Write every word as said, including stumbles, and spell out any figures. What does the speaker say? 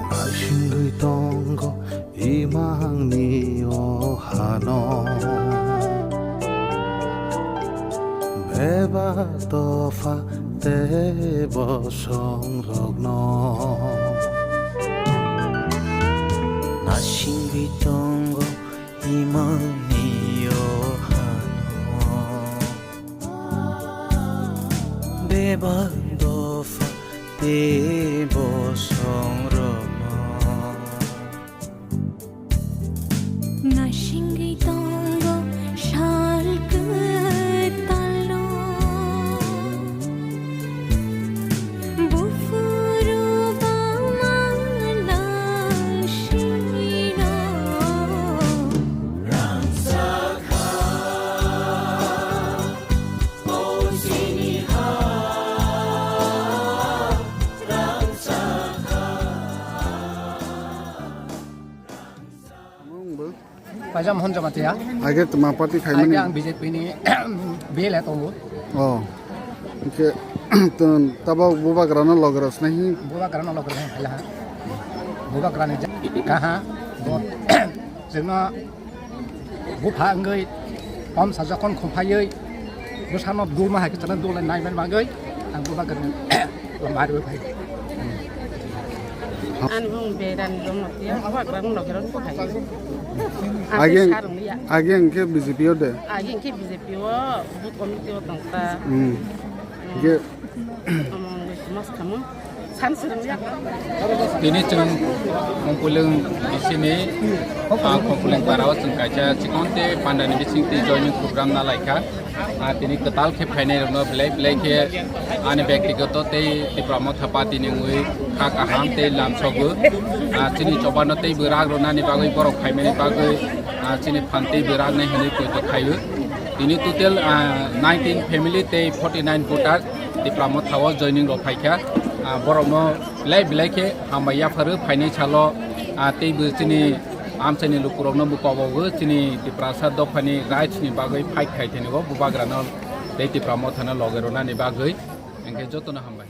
Naisingwi tongo imangni o hano, bebak dopha tei bosongrokno. Naisingwi tongo imangni o hano, bebak dopha tei bosongrokno. Naisingwi tongo sal kwtalo, buphuru bama langsino. Paijam Honjamatia. Age tma party khaimani? Age ang B J P ni B L A tongo. Oh. Oke. Tun tabo bubagrano logros nahi? Bubagrano logros nahi, hala. Bubagrani ja-, kaha. Bo-, jengno bupha wngwi pom sajak kon khumphaiwi bwsano dulma hai kwchana dulai naiman bagwi ang bubagrani lama riwi phai. Ani bung berani Jamatia, bubagrani logros ko hai. Age, age hwnkhe B J P o de? Age hwnkhe B J P o, booth committee o tongkha. Hmm. Hwnkhe Tini chwng Khumpuilwng bisini, ah, Khumpuilwng parao chwng kaisa chikon tei pandani bisingtwi joining program nalaikha. Ah, tini kwtal khe phainairokno belai belai khe ani byaktigoto tei Tipra Motha Party ni wngwi kha kaham tei lamsogo. Ah, chini chobano teibo rak rwnani bagwi borok phaimani bagwi, ah, chini phan teibo raknai hwnwi poito khaio. Tini total, ah, nineteen family tei forty nine voter Tipra Motha o joining rok phaikha. Ah, borokno belai belai khe hambai yapharwi phainai salo, ah, teibo chini amchaini lukurokno bo kobogo chini Tiprasa dophani rights ni bagwi fight khai thani o bubagrano tei Tipra Mothano loge rwnani bagwi. Hwnkhe jotono hambai.